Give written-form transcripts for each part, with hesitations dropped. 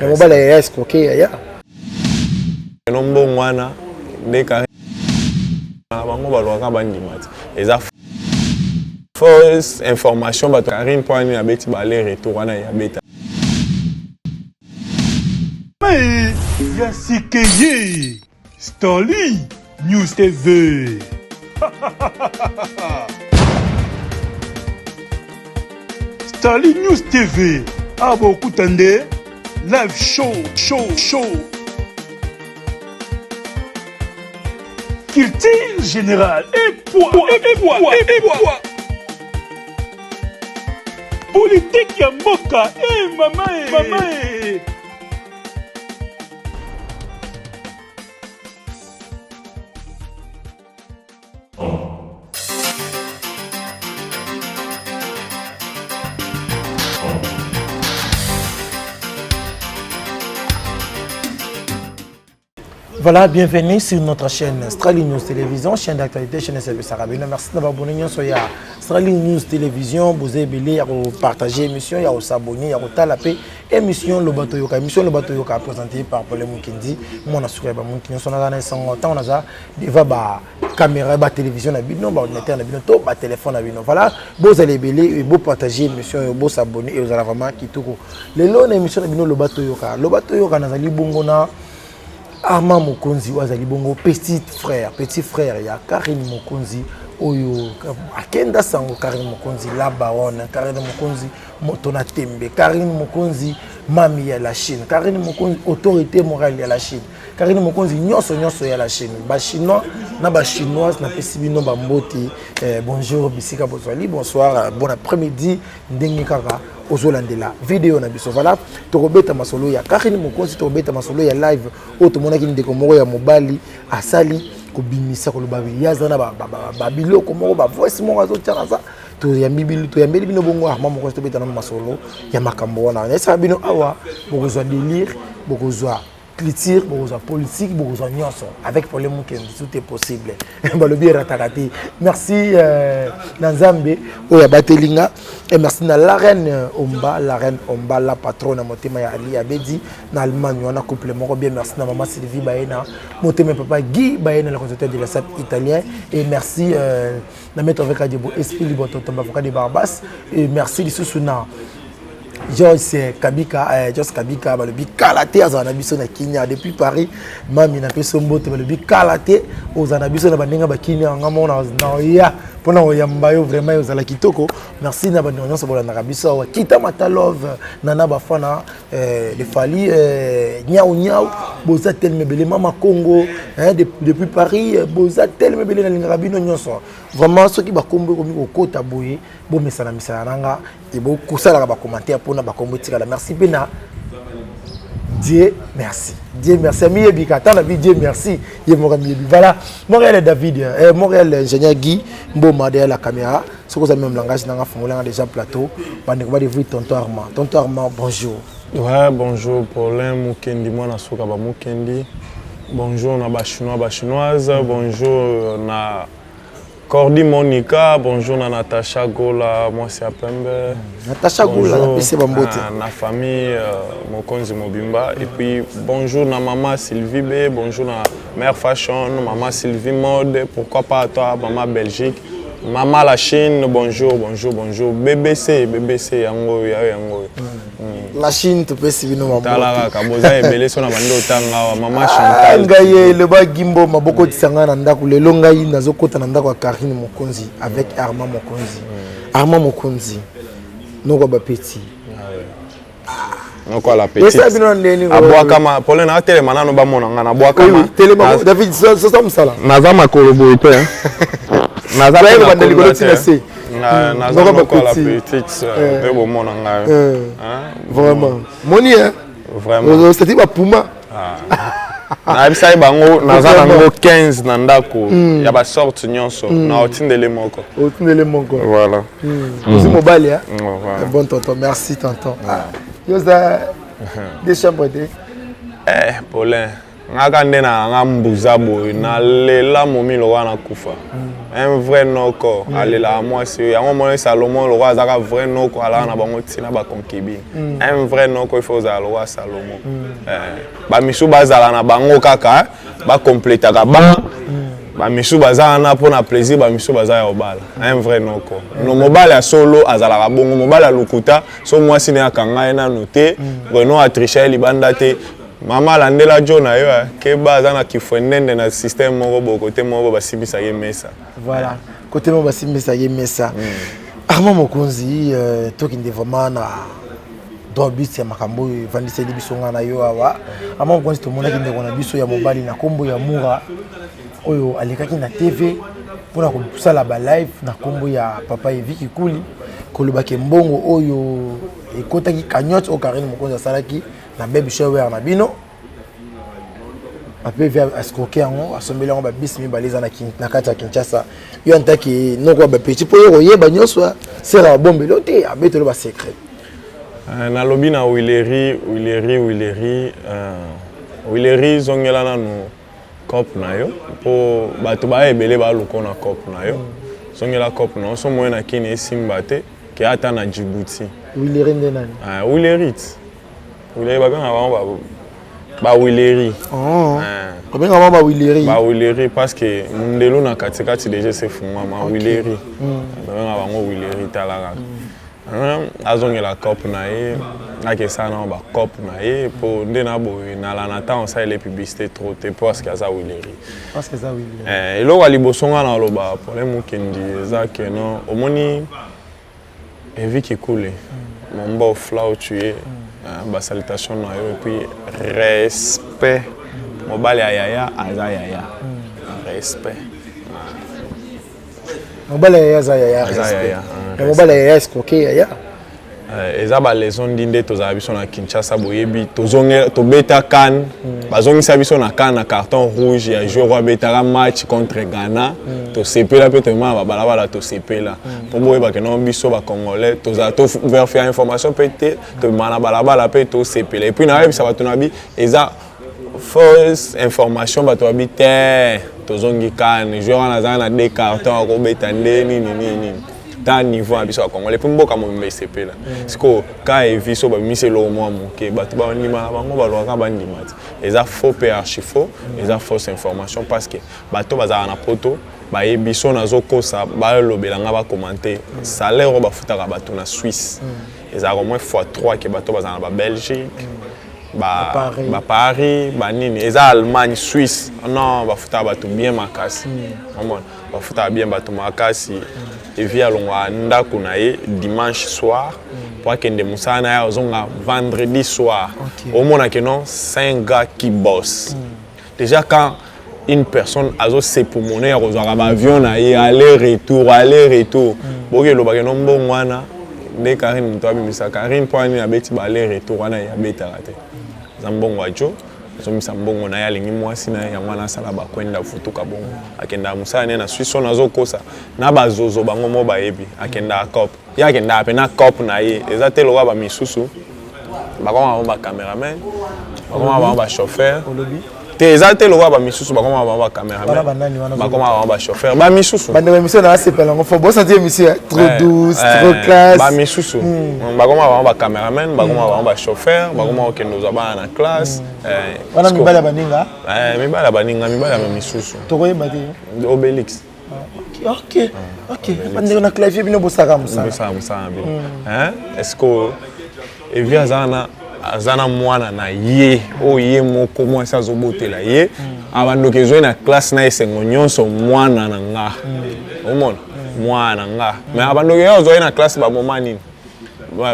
Mais mobali ya yaya escroquer yaya. No mbongo wana nde Karine bango balobaka bandima te eza fausse information bato Karine mpo ani abeti ba aller retour wana ye abeta. Ya sikeye Stanley News TV. Stanley News TV awa bokuta nde live show show show culture générale et poids et poids et poids politique ya mboka e mama e mama e Voilà, bienvenue sur notre chaîne Strali News Télévision, chaîne d'actualité, chaîne de service arabino. Merci d'avoir abonné nyonso ya Strali News Télévision, vous avez belé ya partager émission, ya s'abonner, ya kotala pe émission Loba Toyoka, émission Loba Toyoka présentée par Paul Mukendi, mwana suka ya ba muki nyonso naza na esango ntango naza devant ba caméra ba télévision na bino, ba ordinateur na bino to ba téléphone na bino. Voilà, bozala ebele, bo partager émission, bo s'abonner et ozala vraiment kitoko. Lelo na émission na bino Loba Toyoka, Loba Toyoka nazali bongo na Armand Mokonzi oyo azali bongo petit frère, petit frère ya Karine Mokonzi oyo akenda sango Karine Mokonzi la baronne, Karine Mokonzi moto na tembe, Karine Mokonzi mami ya la Chine, Karine Mokonzi autorité morale ya la Chine, Karine Mokonzi nyonso nyonso ya la Chine, ba chinois na ba chinoise napesi bino ba mbote eh, bonjour bisika bozwali, bonsoir, bon après-midi ndenge kaka ozolandela video na biso. Voilà, tokobeta masolo ya Karine Mokonzi, tokobeta masolo ya live oyo tomonaki ndeko moko ya mobali asali kobimisa koloba ye aza na babiloko moko ba voice moko azotia naza toyambeli bino bongo Armand Mokonzi, tobeta nano masolo ya makambo wana. Nayesaka bino awa bokozwa délire, bokozwa culture, bokozwa politique, bokozwa nyonso avec Paul Mukendi, tout est possible. Balobi erataka te. Merci na Nzambe oyo abateli nga et merci na la reine Omba, la reine Omba, la patronne na motema ya Ali Abedi na Allemagne wana couple moko bien. Merci na maman Sylvie Baena, motema papa Guy Baena, le conducteur de la SAP italien et merci na maître avec Adibo Esprit Libre Tonton avocat de Barbas et merci lisusu na Joyce Kabika, Joyce Kabika, balobi kala te azala na biso na Kenya depuis Paris. Mami na peso mbote balobi kala te ozala na biso na bandenge ba Kenya nga mona na ya pona oyamba yo vraiment ozala kitoko. Merci na bandeko nyonso bolandaka biso awa. Kita Mata Love nana bafana de Fally nyau nyau boza tellement ebele mama Congo hein, depuis Paris boza tellement ebele nalingaka bino nyonso. Vraiment soki bakombo ekomi kokota boye bomesana misana nanga et bokosalaka ba commentaire mpona bakombo etikala. Merci mpe na Dieu merci. Dieu merci. Amiyebi kata na bi Dieu merci. Ye moko amiyebi. Voilà. Montréal David, Montréal ingénieur Guy Mboma derrière la caméra. Ce que vous avez même langage nanga fongola déjà plateau. Bande ko ba dévouer tonton Armand. Tonton Armand, bonjour. Ouais, bonjour Paulin Mukendi mwana suka ba Mukendi. Bonjour na ba chinois ba chinoise, bonjour na Cordy Monica, bonjour na Natacha Gola, mwasi ya pembe. Natacha Gola, Bonjour na pese ba mbote. na famille Mokonzi Mobimba. Et puis bonjour na maman Sylvie B, bonjour na mère Fashion, maman Sylvie Mode, pourquoi pas à toi maman Belgique, maman la Chine, bonjour, bonjour, bonjour. BBC, BBC yango ya yango. La Chine topesi bino maboko. Tala kaka boza ebele so na bando otanga wa maman Chantal. Ngai eloba Gimbo maboko tisanga na ndako lelo ngai nazokota na ndako ya Karine Mokonzi avec Armand Mokonzi. Armand Mokonzi noko ba petit. Noko la petite. Esa bino ndeni. Abwakama pole na telema nano bamona nga na bwakama. Telema David so musala. Naza makolo boye te. Naza pe banda likolo tina se. Naza noko la petite nde bomona ngai. Vraiment. Moni hein. Vraiment. C'était ba puma. Nayebisaki bango naza nango 15 na ndako ya ba sorte nyonso na otindele moko. Otindele moko. Voilà. Ozi mobali hein. Bon tonton, merci tonton. Yo za des chambres de. Eh Paulin. Nga ka nde na nga mbuza boye nalela momi lokola nakufa. Un vrai noko alelaka mwasi oyo yango omoni Salomon lokola azaka vrai noko alaka na bango ntina ba concubine. Un vrai noko il faut ozala lokola Salomon. Eh, bamisu bazala na bango kaka bakompletaka ba bamisu baza wana mpo na plaisir, bamisu baza ya kobala. Un vrai noko no mobali ya solo azalaka bongo. Mobali ya lokuta so mwasi ne akanga ye nanu te, Renaud atricha ye libanda te. Mama alandela jo na yo keba aza na kifwendende na système moko boye, kote moko basimbisaka ye mesa. Voilà, kote moko basimbisaka ye mesa. Armand Mokonzi, tokende vraiment na droit but ya makambo oyo evandiseli biso ngai na yo awa. Armand Mokonzi, tomonaki ndeko na biso ya mobali na nkombo ya Mura oyo alekaki na TV mpona kosala balive na nkombo ya papa Evi Kikuli, kolobaki mbongo oyo ekotaki cagnotte oyo Karine Mokonzi asalaki na baby shower na bino, papa Evi escroquer yango, asombeli yango babisi mibale eza na kati ya Kinshasa. Yo antaki noko ya bapeti mpo yo koyeba nyonso sera babombeli yo te, abetelo basecret. Nalobi na Wileri, Wileri, Wileri, Wileri, zongela nanu cope na yo mpo bato baya ebele baluka na cope na yo. Zongela cope na yo. So moye na Kini esimba te, ke ata na Djibouti. Wileri nde nani? Wileri ti Wileri, babengaka bango bawileri. Babengaka bango bawileri. Bawileri parce que mundelu na katikati déjà esefungwama. Wileri, babengaka bango wileri. Tala kaka, azongela cope na ye, akesala nango bacope na ye mpo nde na boye nala na ntango osalele publicité trop te parce que aza wileri. Eloko ya liboso nga na oloba, problème okendi eza ke no omoni Evi Kikule, mon bof, là où tu es, basalutation na yo et puis respect. Mobali ya yaya aza yaya, respect. Mobali ya yaya aza yaya, respect. Mobali ya yaya escroquer yaya. Eza baleson ndi nde tozala biso na Kinshasa. Boyebi tobeta CAN, bazongisa biso na CAN na carton rouge ya joueur oyo abetaka match contre Ghana. Tosepela mpe toyema na babalabala, tosepela mpo boyebake no biso bacongolais tozala tovérifier information mpe te, tobima na balabala mpe tosepela. Et puis nayebisa bato na bi eza fausse information. Bato babi te tozongi CAN, joueur wana azala na deux carton, akobeta nde nini nini nini. Ta niveau na biso ya Congolais mpe mboka mobimba esepela. Sikoyo ka Evi so babimisi eloko mwa moke, bato bandima na bango, balobaka bandima te. Eza faux mpe archi faux, eza fausse information parce que bato bazalaka na Poto bayebi so nazokosa, balobela nga bacommenter. Salaire oyo bafutaka bato na Suisse ezalaka au moins fois 3 ke bato bazala na Babelgique, Baparis, banini, eza Allemagne, Suisse. Non, bafutaka bato bien makasi. Omona bafutaka bien bato makasi. Evi alongwaka ndako na ye dimanche soir po akende mosala na ye, azonga vendredi soir. Omona ke non, c'est un gars qui bosse déjà. Quand une personne azosepumone ya kozwaka baavion na ye aller retour, aller retour, boki elobaka no mbongo wana nde Karine moto abimisa. Karine mpo ani abeti ba aller retour wana, ye abetaka te, eza mbongo ya jo. Azongisa mbongo na ye, alingi mwasi na ye, yango wana asala bakwenda futuka bongo. Akendaka mosala ne na Suisse oyo nazokosa na bazozo bango mo bayebi. Akendaka cope, ye akendaka mpe na cope na ye. Eza te lokola bamisusu bakoma bango bacameraman, bakoma bango bachauffeur te. Eza te lokola bamisusu bakoma bango bacameraman, bakoma bango bachauffeur, bamisusu. Bandeko, émission na asepela yango fo bosanti émission trop douce, trop classe. Bamisusu bakoma bango bacameraman, bakoma bango bachauffeur, bakoma kokende kozwa bana na classe. Wana mibali ya baninga. Mibali ya baninga, mibali ya bamisusu. Tokoyeba te. Obélix. Ok, bandeko na clavier, bino bosaka mosala. Bosaka mosala na bino. Est ce que Evi aza na aza na mwana na ye oyo ye moko mwasi azobotela ye, abandoki ezwai na classe na esengo nyonso, mwana na nga, omona mwana na nga. Mais abandoki ye azwai na classe bamoma nini?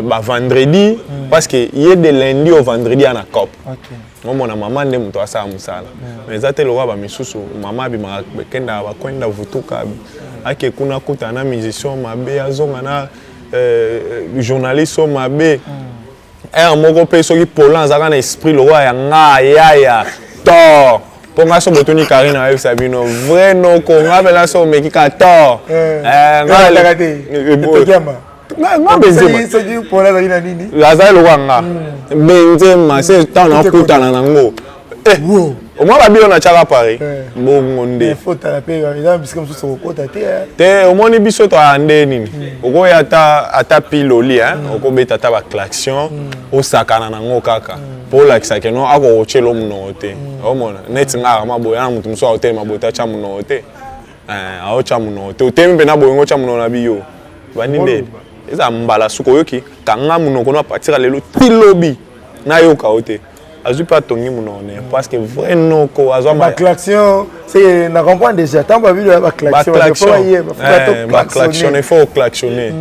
Bavendredi, parce que ye de lundi au vendredi ana cop. Omona mama nde moto asala mosala, mais eza te lokola bamisusu. Mama abimaka, ekendaka bakwenda vutuka, ake kuna kutana na musicien mabe, azonga na journaliste oyo mabe. Heure moko mpe soki Paulin azalaka na esprit lokola ya nga yaya tor, mpo nga so botuni Karine ayebisa bino vrai noko nga mpena so omeki ka tor. Nga Benzema azali lokola nga Benzema se ntango nakutana nango. Omwa babilo natiaka Paris bongo nde. Fotala mpe eza bisika mosusu okokota te. Te, omoni biso toya nde nini, okoya ata piloli, okobeta ata baklaxon, osakana nango kaka mpo olakisa ke no akokotyela monoko te. Omona neti nga kama boye ana motu mosusu aotelema boye te, atya monoko te, aotya monoko te, otemi mpe na boyongo otya monoko na biyo bandi nde eza mbala suka. Oyoki kanga monoko no apatira lelo ti lobi nayoka yo te. Azwi mpe atongi monoko ne parce que vrai noko azwa. Baklaxon, c'est na comprendre déjà ntango babilo ya baklaxon. Baklaxon, il faut klaxonner.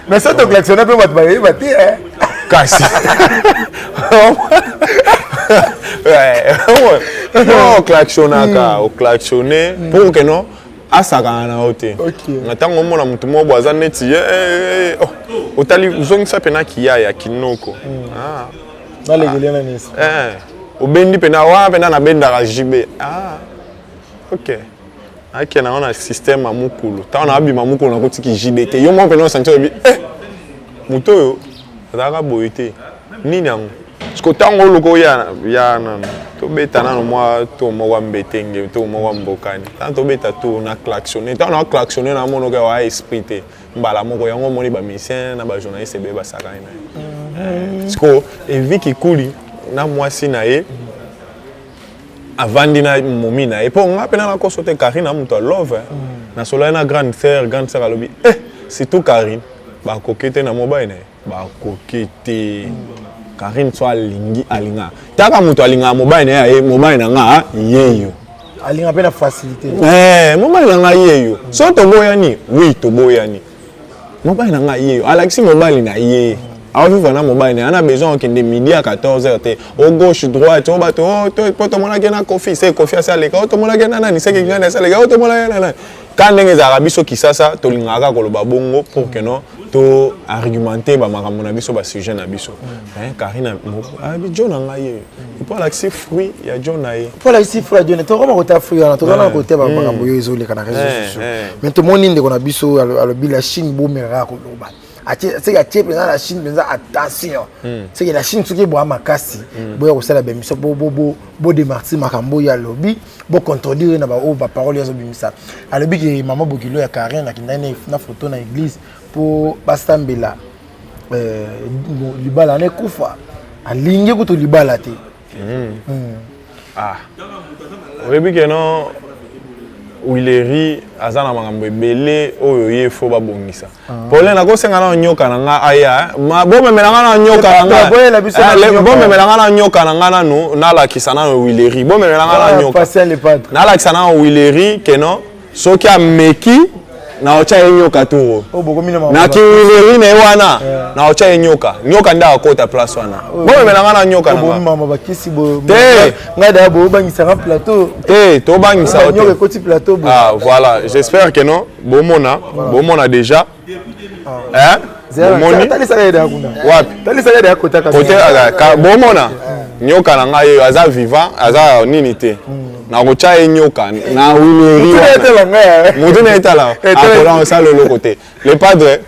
Mais so toklaxonne mpe bato bayeba te. Kasi non, oklaxonaka, oklaxonne pour que non asakana na yo te. Na ntango omona motu moko bo aza neti ye, otali ozongisa mpena kiyaya kinoko. Nalekeli na nesi. Obendi mpena wana mpena nabendaka JB. Ah, ok, akende yango na système ya mokulu. Ntango nabima mokulu nakotiki JB te, yo moko mpena osentir oyebi moto oyo azalaka boye te. Nini yango parceke ntango oluka oya ya nano tobeta nano mwa tour moko ya mbetenge, tour moko ya mbokani. Ntango tobeta tour na klaxonne, ntango na klaxonne namonoka oya esprit te mbala moko. Yango omoni bamusicien na bajournaliste ebele basakani na ye. Siko Evi Kikuli na mwasi na ye avandi na momi na ye, mpo nga mpe na nakoso te. Karine na moto ya love, nasolai na grande sœur. Grande sœur alobi surtout Karine bakoki te na mobali na ye, bakoki te. Karine so alingi, alinga taka moto alingaka mobali na ye, aye mobali na nga yeyo. Alinga mpe na facilité. Mobali na ngai yeyo, so toboyani, oui, toboyani, mobali na ngai yeyo. Alakisi mobali na ye, aovivre na mobali na ye, ana besoin okende midi ya 14 heures te, o gauche droite, o bato po tomonaki na Kofi, se Kofi asi aleka, o tomonaki na nani, seke ngani asi aleka, o tomonaki na nani. Ka ndenge ezalaka, biso Kisasa tolingaka kaka koloba bongo pour que non to argumenter bamakambo na biso, basujet na biso. Karine abi jo na ngai ye po alakisi fruit ya jo na ye. Mpo alakisi fruit ya jo na, tokoma kota fruit wana, tozala na kote bamakambo oyo ezoleka na réseau sociaux. Mais tomoni ndeko na biso alobi la Chine bomelaka koloba, seke atie mpenza la Chine mpenza attention, seke la Chine soki eboya makasi boya kosala baémission, bodémartir makambo oyo alobi, bocontredire na baoyo baparole oyo azobimisa. Alobi ke mama bokilo ya Karine akendaki na photo na église mpo basambela libala wana ekufa, alingi kutu libala te. Ah, oyebi ke no Wileri aza na makambo ebele oyo ye fo babongisa. Problème, nakosenga na nyoka na nga aya, bomemela nga na nyoka na nga, bomemela nga na nyoka na nga nanu nalakisa nano Wileri, bomemela nga na nyoka nalakisa nano Wileri ke no soki ameki na otya ye nyoka turo na kiwileri na ye wana, na otya ye nyoka, nyoka nde akota place wana. Bomemela nga na nyoka na nga te. Ngai daya bobangisaka plateau. Te, tobangisa yo te. Ekoti plateau. Ah voilà, j'espère que non, bomona, bomona déjà, hein, bomoni. Talisaka ye daya kuna. Wapi? Talisaka ye daya kota. Kote bomona nyoka na ngai oyo aza vivant, aza nini te, nakotya ye nyoka na wileri wana, motu na etala akola osala eloko te. Le padre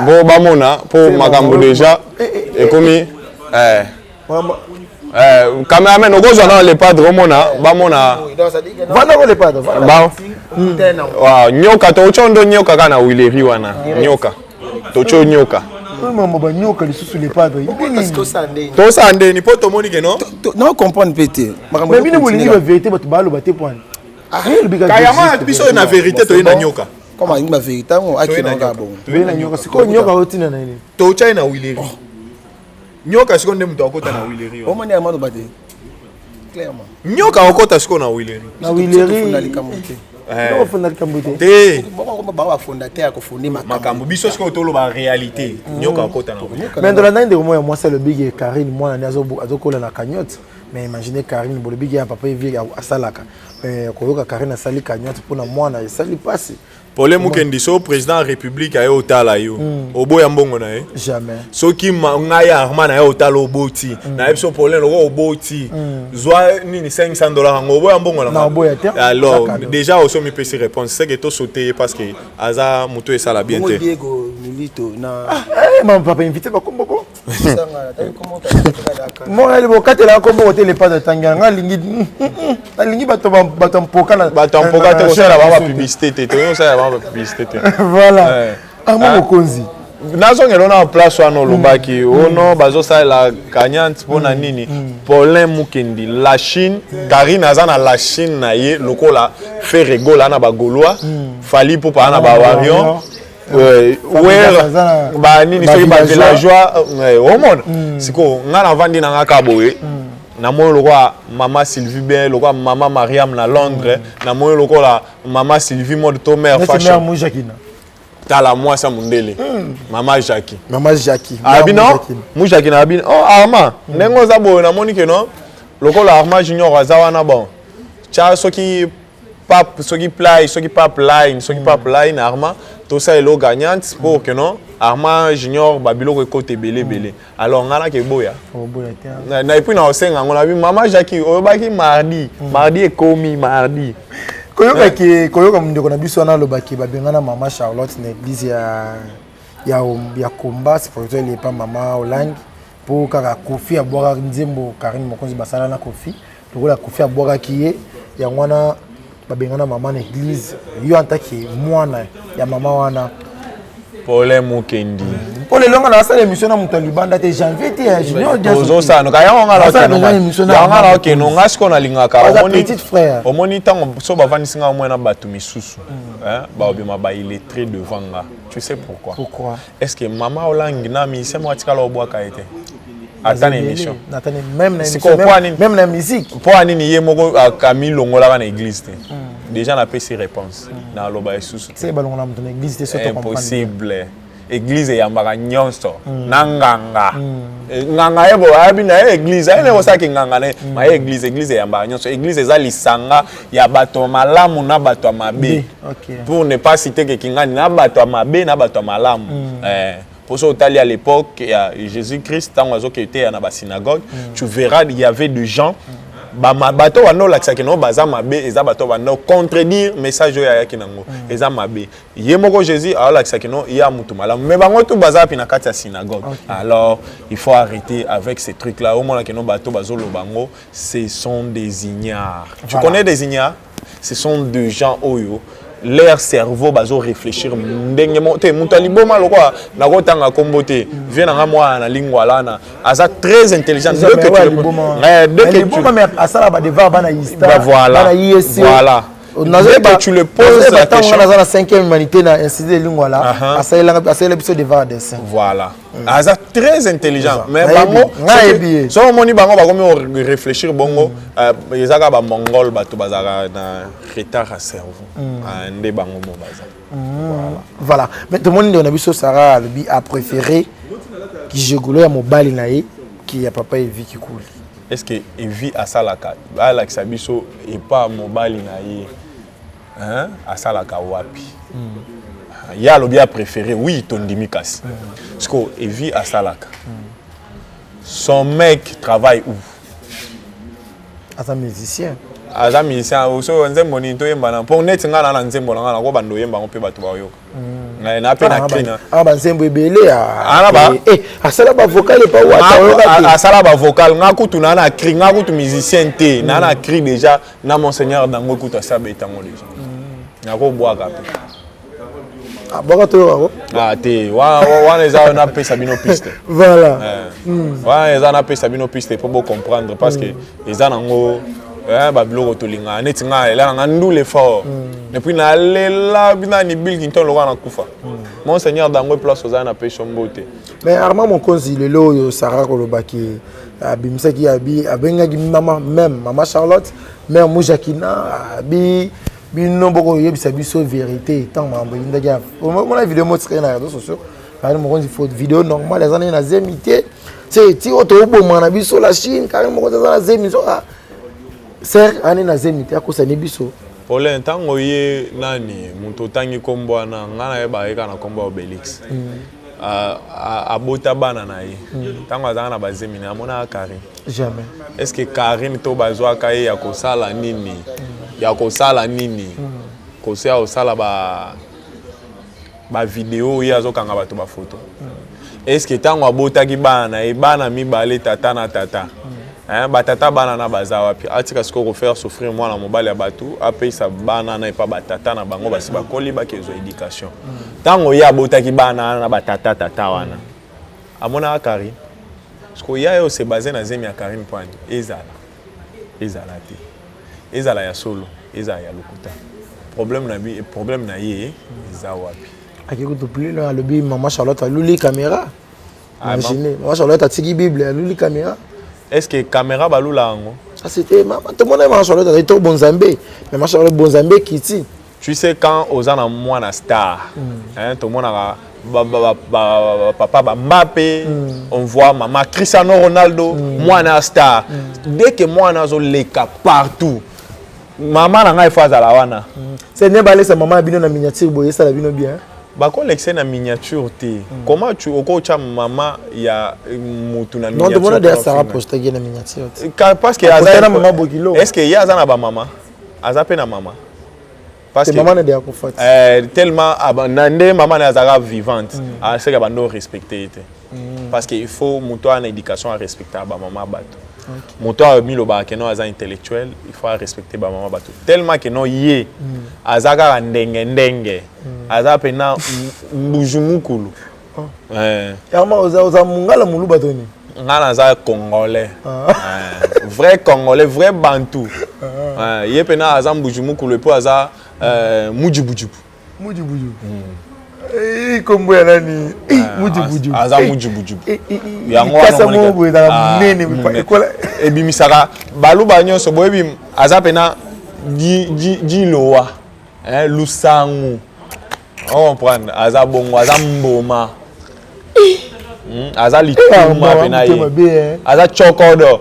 bo bamona mpo makambo déjà ekomi. Cameraman, okozwa na le padre, omona bamona. Vandako le padre. Nyoka totyo ndo nyoka kaka na wileri wana, nyoka totyo nyoka. Mambo banyoka lisusu, le padre. Tosala ndeni mpo tomoni ke no. Na comprendre mpe te. Mais bino bolingi bavérité, bato baloba te poani. Kayama biso na vérité, toye na nyoka. Comme alingi bavérité yango, akende kaka bongo. Toye na nyoka sikoyo, nyoka otina na nini? Totya ye na wileri nyoka sikoyo nde moto akota na wileri. Omoni ya maloba te clairement. Nyoka akota sikoyo na wileri. Na wileri. Likambo te. Ofunda likambo te. Te. Bango bafondateur ya kofonde. Makambo biso sikoyo toloba réalité, nyoka akota na Mais ndolandaki ndeko moko ya mwasi alobiki Karine mwana nde azokola na cagnotte. Mais imagine Karine, bolobiki ya papa Evi asalaka, koyoka Karine asali cagnotte mpona mwana, esali mpasi. Pole Mukendi, so président ya république aye otala yo, oboya mbongo na ye? Jamais. Soki ngai Arma na ye otala, oboti, nayebi so problème loko oboti, zwa nini 500 $ yango, oboya mbongo na oboya te. Alors déjà oso mipesi réponse, c'est que tosaute ye parce que aza moto esala bien te. Diego Milito na Mama papa invité bakomboko. Moko bokatelaka kombo kote lepase atangi nga alingi, nalingi bato bato ya mpoka na Bato ya mpoka te, kosala bango bapublicité te, toyei kosala bango bapublicité te. Voilà. Armand Mokonzi. Nazongela na place wana olobaki ono bazosalela gagnante mpona nini. Paulin Mukendi, la Chine, Karine aza na la Chine na ye lokola Ferre Gola na bagaulois, Fally Ipupa na bawarriors, banini soki bavillageois. Omona sikoyo nga navandi na nga ka boye, namoni lokola mama Sylvie bien, lokola mama Mariam na Londres, namoni lokola mama Sylvie Mode to mare fashion. Tala mwasi ya mondele, mama Jackie. Mama Jackie. Abi non, mujaki na abi oh Arma, ndenge oza boye, namoni ke non, lokola Arma Junior aza wana, bon, tya soki pap, soki play, soki pap line, soki pap line, Arma tosala gagnante pour que non, Arma Junior, babiloko ekota ebele ebele. Alors nga nake boya na et puis na osenga yango nabi mama Jackie, oyobaki mardi, mardi ekomi mardi. Koyokaki, koyoka ndeko na biso wana alobaki babengana mama Charlotte na église ya komba spirituel epa mama Olangi, mpo kaka Kofi abwakaki nzembo Karine Mokonzi basala na Kofi. Lokola Kofi abwakaki ye, yango wana babengana mama na église. Yo en tant que mwana ya mama wana? Paulin Mukendi. Mpo lelo nga nasala émission na moto ya libanda te, Janvier te, ya Junior. Tozosala yango nga na okeno nga sikoyo nalingaka. Petit frère. Omoni, ntango so bavandisi nga omoi na bato misusu, baobima baillettré devant nga. Tu sais pourquoi? Pourquoi? Est ce que mama Olangi na musicien moko atikala obwaka ye te, ata na émission? Même na musique. Mpo anini ye moko amilongolaka na église te? Déjà napesi réponse, naloba lisusu. Balongola moto na église te. Impossible. Église eyambaka nyonso na nganga. Nganga ye bo ayebi na ye église aye ndenge osalaki nganga na ye ma ye église. Église eyambaka nyonso. Église eza lisanga ya bato ya malamu na bato ya mabe, pour ne pas citer ke kingani, na bato ya mabe na bato ya malamu. Pour ça otali à l'époque ya Jésus Christ, ntango azokende teya na basynagogue, tu verras, il y avait des gens, bato banda olakisaki nango baza mabe. Eza bato banda contredire message oyo ayaki nango, eza mabe. Ye moko Jésus aolakisaki no ye mutu malamu, mais bango tu baza wapi na kati ya synagogue? Alors il faut arrêter avec ces trucs là omonaki no bato bazoloba yango. Ce sont des ignares. Tu connais des ignares? Ce sont des gens oyo leur cerveau bazo réfléchir ndenge mo te. Moto aliboma lokola nakotanga kombo te, vie nanga mwana na lingwala na aza très intelligent. Dès que tu dès que tu asala ba devoir bana ista. Voilà. Bana ISC. Voilà. Dès que tu le poses la question. Naza na 5e humanité na institut de Lingwala, asalela biso devoir dessin. Voilà, aza très intelligent, mais bango so omoni bango bakomi réfléchir bongo, eza kaka bamongol, bato bazalaka na retard ya cerveau nde bango mo baza. Voilà. Mais tomoni ndeko na biso Sara alobi apréféré gigolo ya mobali na ye ki ya papa Evi Kikuli. Est ce que Evi asalaka? Alakisa biso epa mobali na ye, hein? Asalaka wapi? Ye alobi apréféré, oui, tondimi, kasi parce que Evi asalaka, son mec travaille où? Aza musicien. Aza musicien. So nzembo nini toyembana? Mpo neti ngai na nzembo na ngai nakobanda oyemba yango mpe bato bayoka na mpe na cri. Na banzembo ebele, asala bavocal epa wata. Asala bavocal. Nga kutu na cri, nga kutu musicien te, na cri déjà na Monseigneur Dango kutu asabeta yango déjà, nakobwaka mpe. Bwaka toyokako. Ah te, wana eza napesa bino piste. Voilà. Wana eza napesa bino piste mpo bocomprendre, parce que eza nango babiloko tolingaka. Neti ngai ela nanga ndule fort et puis nalela nani Bill Clinton lokola nakufa. Monseigneur Dango, place oza, na peso mbote. Mais Armand Mokonzi, lelo oyo Sara kolobaki abimisaki abi abengaki mama, même mama Charlotte, mère Mojakina, abi bino bokoyebisa biso vérité. Ntango makambo eyindaki, omona video motikaki na réseaux sociaux, Karine Mokonzi, faut vidéo normale, eza ndenge na zemi te, se ti oyo toboma na biso la Chine. Karine Mokonzi aza na zemi, so ser ani na zemi te, akosani biso. Paulin, ntango ye nani moto otangi nkombo wana, ngai nayeba ye kaka na nkombo ya Obélix. Abota bana na ye, ntango azalaka na bazemi na amonaka Karine? Jamais. Est ce que Karine to bazwaka ye ya kosala nini? Ya kosala nini? Koso ya kosala ba bavideo, ye azokanga bato bafoto. Est ce que ntango abotaki bana na ye, bana mibale, tata na tata, hein, batata bana na baza wapi? Atika sikoyo kofaire souffrir mwana mobali ya bato. Apesa bana na epa batata na bango, basi bakoli, bakezwa éducation. Ntango ye abotaki bana wana na batata, tata wana amonaka Karine. Sikoyo ya ye ose base na zemi ya Karine Poani, ezala ezala te, ezala ya solo, ezala ya lokuta, problème na bi, problème na ye eza wapi? Ake kutu plus loin, alobi mama Charlotte aluli caméra. Ah, Imagine, mama Charlotte atiki Bible, aluli caméra. Est ce que caméra balula yango? Ça, c'était mama, tomona mama Charlotte azali to bonzambe, mais mama Charlotte, bonzambe ekiti. Tu sais, quand oza na mwana star, hein, tomonaka papa ba Mbappé, on voit mama Cristiano Ronaldo, mwana star, dès que mwana azoleka partout, mama na ngai fo azala wana. C'est nde balesa mama na bino na miniature boye, esala bino bien? Bakolekisa na miniature te. Comment tu okotya mama ya mutu na Non, tomona miniature? De Sara postaki na miniature te. Parce que Aposta aza na mama Bokilo. Est ce que ye aza na bamama, aza mpe na mama? Parce te que mama na de akufa te. Tellement na nde mama na ye azalaka vivante, aseka bando respecte ye te, parce que il faut moto aya na éducation arespectaka bamama bato. Moto oyo milobaka ke non, aza intellectuel, il faut arespecte bamama bato. Tellement ke non, ye aza kaka ndenge ndenge, aza mpena mbuju mukulu. Eh, Yango oza mongala, moluba toni? Nga naza congolais. Eh, vrai congolais, vrai bantu. Eh, ye mpena aza mbuju mukulu, epo aza mujibujibu. Mujibujibu, kombo ya nani? Mujibujibu. Aza mujibujibu. Yango wana Likasa omonaka- moko boye ezalaka Ah, monene. Monene. Ekola. Ebimisaka baluba nyonso boyebi, aza mpena jilowa, hein, lusangu ocomprendre, aza bongo, aza mboma. Aza lituma mpena ye. Mabe. Aza chokodo.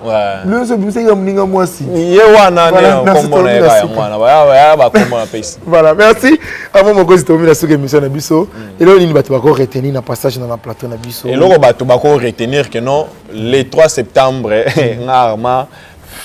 Ouais. Nyonso ebimisaki ya moninga mwasi. Ye wana nde Voilà, merci, nkombo na ye tomi na kaka suka. yango wana, baya bakombo na pesi. Voilà, merci amo mokozi. Tomi na suka émission na biso. Eloko nini bato bako retenir na passage na plateau na biso? Eloko bato bako retenir ke non, le 3 septembre, nga Arma,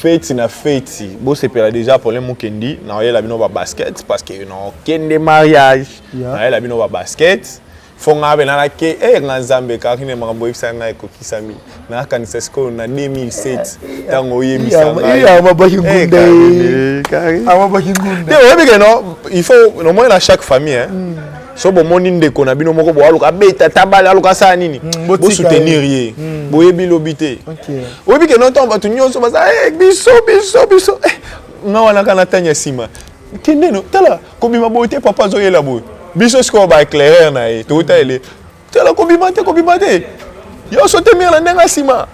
feti na feti, bosepela déjà. Problème mokendi, naoyela bino babasket, parce que naokende mariage. Nayela bino babasket, fo nga mpe nalake e nga Nzambe. Karine, makambo oyebisa ngai ekokisami. Nakanisa sikoyo na 2007, ntango oyebisa ngai. Amabaki Eh, ngunda. Karine, Karine. Amabaki ngunda. Te, oyebi ke non, il faut nomoni na chaque famille, hein. So bomoni ndeko na bino moko bo aluka abeta tabale, aluka asala nini, Botika bosoutenir ye. Boyebi lobi te. Oyebi ke no, ntango bato nyonso baza "Eh, biso biso biso, eh, nga wana kaka na tanya nsima, kende no tala kobima boye te, papa azoyela boye." Biso sikoyo baéclaireur na ye, touta ele tala kobima te, kobima te, yo so te mire na ndenge nsima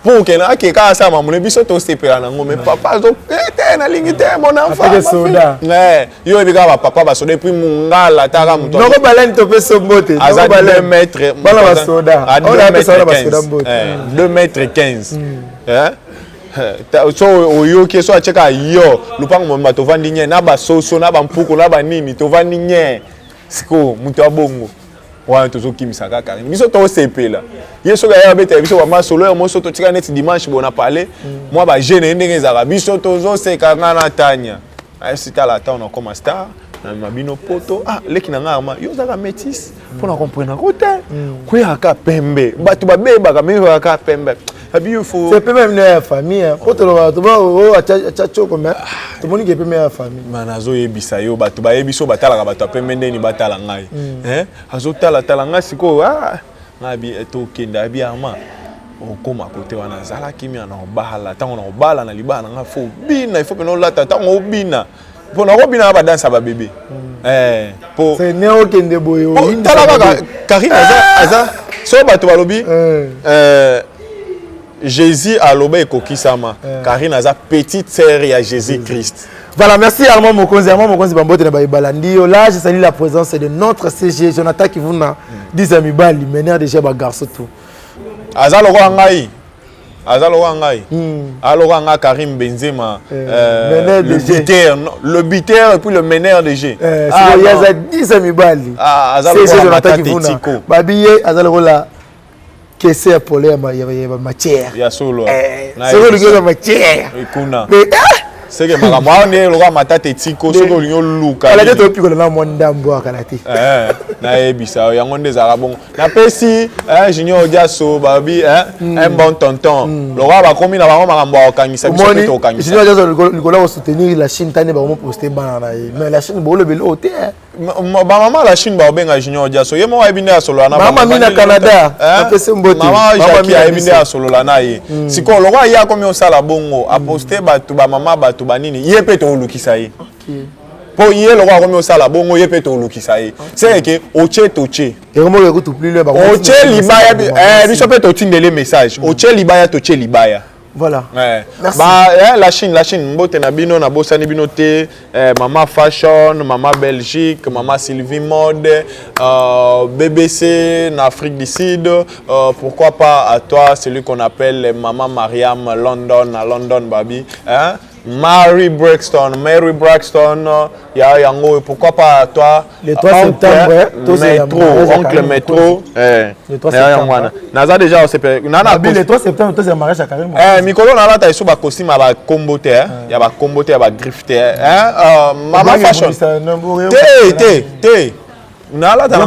mpo okende akeka asala mamone, biso tosepela nango. Mais papa azo "Eh, te, nalingi te, mon enfant." Apeke Ma fille. soda. Yo oyebi kaka bapapa basoda, et puis mongala taka moto Noko balani, topesa mbote. Aza Noko Balani. 2 mètres. Bana basoda. A Oyo 2 apesa bana mètres basoda 15. mbote. 2 mètres 15. Hein? So oyoki so atieka yo lupango mobimba, tovandi nye na basoso na bampuku na banini, tovandi nye. Sikoyo moto abongo wana tozokimisa kaka biso, tosepela. Ye soki aya abetela biso bamasolo ya moso, totika neti dimanche bona pale mwa bagene ye ndenge ezalaka, biso tozoseka. Nga na Tanya ayesi, tala ata onakoma star na bino poto. Ah, leki na nga Arma, yo ozalaka métis, mpona comprendre ko te, kweyaka pembe, bato babebaka me oyaka pembe abi yo fo. C'est pembe bino ya famille, po tolobaka toba oyo atya tioko, mais tomoni ke pembe ya famille. Ma nazoyebisa yo, bato bayebi so batalaka bato ya pembe ndeni batala ngai. Hein? Azotalatala ngai sikoyo. Ah, ngai abi eh, tokende. Abi Arma, okóma kote wana, azala kimia na obala. Ntango na obala na libala na ngai, fo obina, ifo mpena olata. Ntango obina, mpo nakobina na badanse ya babebe. Eh, po c'est ne okende boye. Po, Oyindisa tala kaka mabe. Karine aza so bato balobi Jésus aloba ekokisama. Karine aza petite sœur ya Jésus Christ. Voilà, merci Armand Mokonzi. Armand Mokonzi, Bambote na Baïbalandi. Là, je salue la présence de notre CG, Jonathan Kivuna, 10 amis bali, meneur déjà ba garçon tout. Aza lokola ngai, aza lokola ngai, aza lokola ngai Karim Benzema. Meneur de le jeu. Buteur, non, le buteur et puis le meneur de jeu. Ah, Ah, non. Yaza 10 amis bali. Ah, aza CG lokola Jonathan Matata Kivuna. Etiko. Babi ye, aza lokola kese ya pole ya matière. Ya solo. Eh, Na soko yebisa. lingi ya matière. Kuna. Mais ah, Seke makambo awa nde lokola matata etiko soki olingi oluka kala te topikola na mwa ndambo kala te. Eh, nayebisa yo yango nde ezalaka bongo. Napesi eh, Junior Odiaso babi eh, un bon tonton. Lokola bakomi na bango makambo ya kokangisa biso mpe tokangisa. Junior Odiaso likolo ya kosoutenir la Chine tani bango poste bana na ye. Mais la Chine bolobeli oyo te. Bamama la Chine baobenga Junior Diaso ye moko ayebi nde asolola na mama mina Canada apesi mbote mama Jackie ayebi nde asolola na ye. Sikoyo lokola ye akomi osala bongo aposte bato bamama bato banini ye mpe toolukisa ye mpo ye lokola akomi osala bongo ye mpe toolukisa ye c'est que otie totie otie libaya biso mpe totindele message otie libaya totie libaya. Voilà. Ouais. Merci. Bah, eh, la Chine, la Chine, mbote na bino, na bosani bino te, eh, Mama Fashion, Mama Belgique, Mama Sylvie Mode, BBC en Afrique du Sud, pourquoi pas à toi, celui qu'on appelle Mama Mariam London, à London, babi, hein? Mary Braxton, Mary Braxton, ya yango, pourquoi pas à toi, le 3 septembre, métro, oncle métro, eh, le 3 septembre. Naza déjà au CP. Nana le 3 septembre, toi c'est mariage à Karim. Eh, mikolo na lata iso ba costume ba combo te, ya ba combo te, ya ba griffe te, hein, Mama Fashion. Te te te. Na lata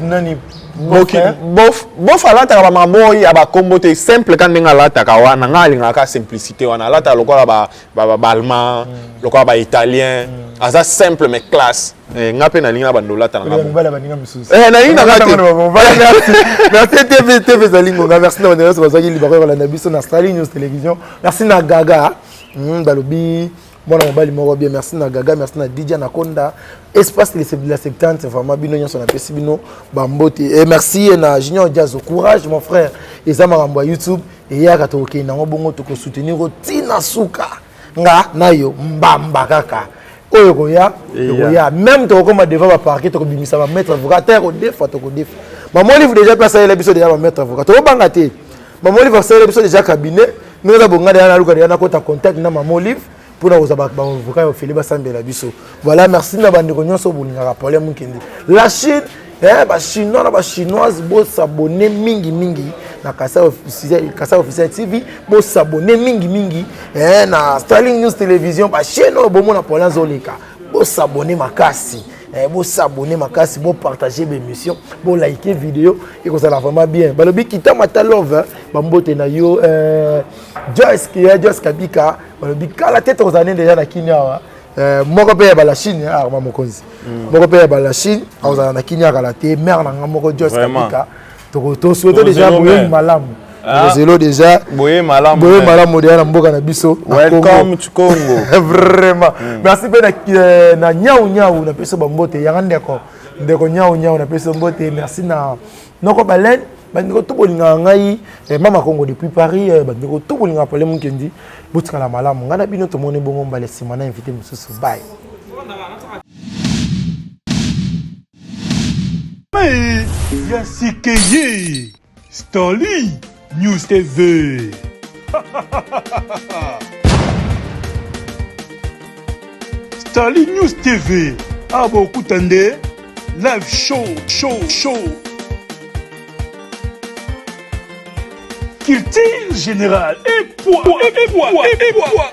nani bof bof alataka bamakambo oyo ya bakombo te simple ka ndenge alataka wana ngai alingaka simplicité wana alataka lokola baallemand lokola baitalien aza simple mais classe. Nga mpe nalingi na bando olata na nga nalingi na nga te. Merci TV TV ezali ngonga. Merci na bandeko nyonso bazwaki libako ya kolanda biso na Starling News Télévision. Merci na Gaga balobi mwana mobali moko bien. Merci na Gaga, merci na DJ Anaconda espace de la 70 vraiment bino nyonso napesi bino bambote. Et merci na Junior Diazo, courage mon frère, eza makambo ya YouTube eyaka tokokende yango bongo tokosoutenir ntina suka nga na yo mbamba kaka oyo koya ekoya même tokokoma devant baparquet tokobimisa bamaître avocat ata ya kodefa tokodefa. Mama Olive déjà mpe asalela biso déjà bamaître avocat tokobanga te. Mama Olive asalela biso déjà cabinet ndenge eza bonga deya naluka deya nakota contact na Mama Olive mpona kozwa baavocat ya ofele basambela biso. Voilà, merci na bandeko nyonso bolingaka Paulin Mukendi la Chine, bachinois na bachinoise bosabone mingimingi na Kasai Officiel TV, bosabone mingimingi na Starling News Télévision, bachaîne oyo bomona Paulin azoleka, bosabone makasi, bosabone makasi, bopartage baémission, bolike vidéo ekozala vraiment bien. Balobi kita mata love bambote na yo Joyce, Joyce Kabika balobi kala te tokozala nde déjà na kini awa. Moko mpe ya bala Chine arma mokonzi moko mpe ya bala Chine akozala na kini akala te mare na nga moko Joyce Kabika tosouhaite déjà boye malamu tozelo déjà boye malamu boye malamu déjà na mboka na biso. Welcome to Congo. Vraiment merci mpe na nyau nyau napesi bambote yanga ndeko ndeko nyau nyau napesi mbote. Merci na noko baleine bandeko to bolingaka ngai Mama Congo depuis Paris, bandeko to bolingaka Paulin Mukendi botikala malamu ngai na bino tomoni bongo mbala nsima na invité mosusu. Bye. Ya sikeye Stanley News TV. Stanley News TV abokuta nde live show show show culture générale et poids et poids et poids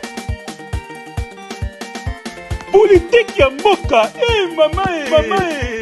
politique ya mboka e mama e mama e.